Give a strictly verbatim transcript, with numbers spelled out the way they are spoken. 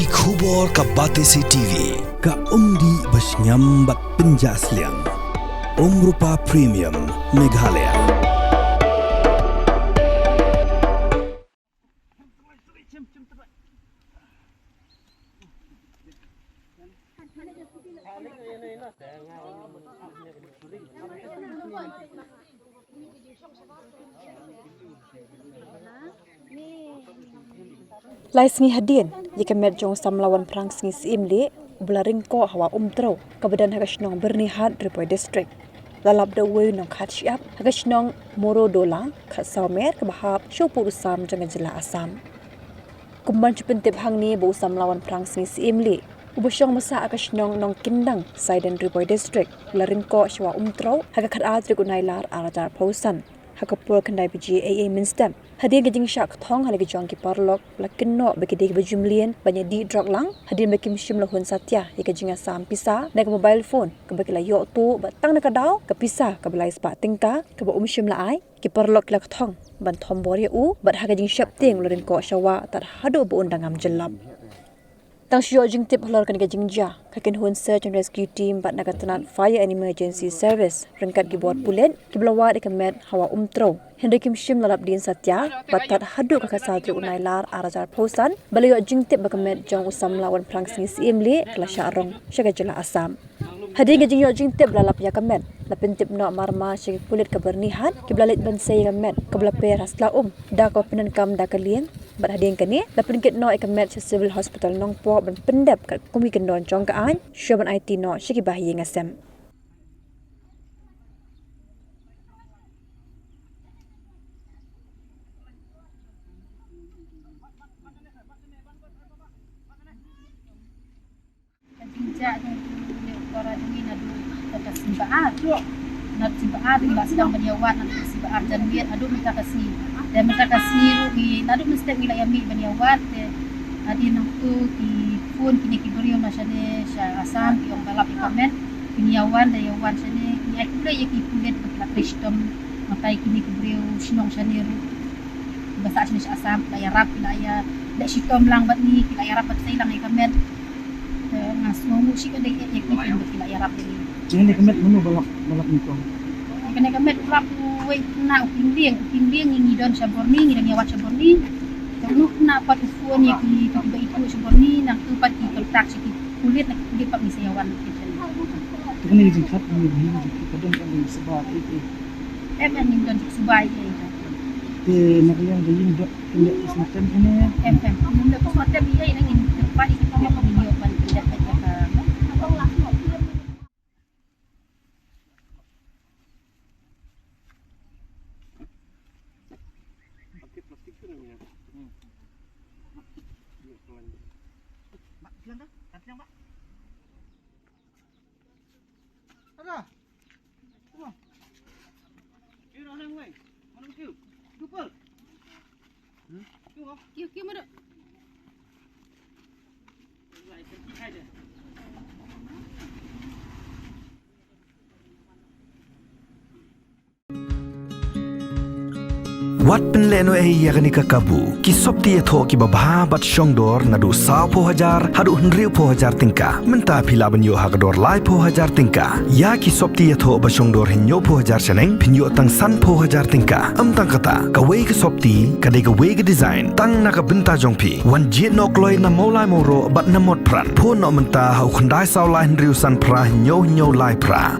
Ki khubor ka Batesi T V, ka umdih ba shngiam bad pynjah sliang. Umrupa Premium, Meghalaya. Lai sngi hadien, ïa ka met jong u samla Wanphrang Sngi Syiemlieh, uba la ring koh ha Wah Umtrew, kaba don ha ka shnong Byrnihat, Ri Bhoi District, la lap da uwei u nongkhat shyiap ha ka shnong Morodola, khatsaw mer kaba hap sha u pud u sam jong ka jylla Assam. Kum ban shu pyntip hangne ba u samla Wanphrang Sngi Syiemlieh, uba shong basa ha ka shnong Nongkyndang, Saiden, Ri Bhoi District, la ring koh sha Wah Umtrew ha ka khatar tarik u Nailar arhajar arphew san, ha ka por khyndai baje eiei mynstep. Hadien ka jingshah kthong ha la ki jong ki paralok, la kynnoh ba ki dei kiba ju mlien ban ïa dih drok lang, hadien ba kim shym la hun satia ïa ka jingasam pisa na ka mobile phone kaba ki la ïoh tuh, bad tang na ka daw ka pisa kaba lai spah tyngka kaba um shym la ai, ki paralok ki la kthong ban thombor ïa u, bad ha ka jingsheptieng u la ring koh sha wah tad haduh ba un da ngam jyllop. Tang shu ïoh jingtip halor kane ka jingjia, ka kynhun Search and Rescue Team bad na ka tnat Fire and Emergency Service ryngkat ki bor pulit, kiba la wad ïa ka met ha Wah Umtrew, hynrei kim shym la lap dien satia, bad tad haduh ka khatsaw tarik u Nailar arhajar arphew san ba la ïoh jingtip ba ka met jong u samla Wanphrang Sngi Syiemlieh ka la shah rong sha ka jylla Assam. Hadien ka jingïoh jingtip ba la lap ïa ka met, la pyntip noh marmar sha ki pulit ka Byrnihat, kiba la leit ban sei ïa ka met kaba la per ha sla um da kaba pyndonkam da ka lieng, bad hadien kane la pynkit noh ïa ka met sha Civil Hospital Nongpoh ban pyndep katkum ki kyndon jong ka aiñ, shuwa ban aiti noh sha ki bahaïing hasem. Ka jingjia jong u leh u kora jong ngi naduh ka sngi ba ar. Naduh sngi ba ar ngi la sdang ban ïa wad, naduh sngi ba ar Janmiet haduh mynta ka sngi. Te mynta ka sngi ruh ngi naduh mynstep ngi la ïa mih ban ïa wad, te hadien nangtu ki phone kine ki briew na shane sha Assam ki ong ba lap ïa ka met. Kin ïa wan, da ïa wan shane, ngi ai khublei ïa ki pulit ba ki la trei shitom. Mynta kine ki briew shnong shane ruh ba sah shane sha Assam ki la ïarap, ki la ïa leh shitom lang bad ngi, ki la ïarap ban sei lang ïa ka met. Te nga sngewnguh shi ka dei ïa ki, ki la ïarap ïa ngi. Kane ka met mano ba lap, ba lap nyngkong? Kane ka met u lap uwei u khynnah u Kinglieng, u Kinglieng ngi, ngi don sha Borni, ngi dang ïa wad sha Borni. Te u khynnah pat u phone ïa ki, ki ba ithuh sha Borni, nangtu pat ki contact sha ki pulit, na ki pulit pat ngi sa ïa wan. Te kane ka jingkhat ngi, ngi ka don ka jingsuba ei ei? Em, em, ngim don jingsuba ei ei. Te na ka liang ka ïing dok, ïing dok postmortem kane? Em, em, ïing dok postmortem ei ei, nang ïing dok ba ïing dok ban ïoh ban pyndep ïa ka. Wat pynlehnohei ïa kane ka kabu. Ki sopti ïathoh kiba bha bad shongdor naduh sawphew hajar haduh hynriewphew hajar tyngka. Mynta phi lah ban ïoh ha ka dor laiphew hajar tyngka. Ïa ki sopti ïathoh ba shongdor hynñiewphew hajar shaneng phin ïoh tang sanphew hajar tyngka. Ym tang kata, kawei ka sopti ka dei kawei ka design tang na ka bynta jong phi. Wan jied noh kloi na Mawlai Mawroh bad na Motphran. Phone noh mynta ha u khyndai saw lai hynriew san phra hynñiew hynñiew lai phra.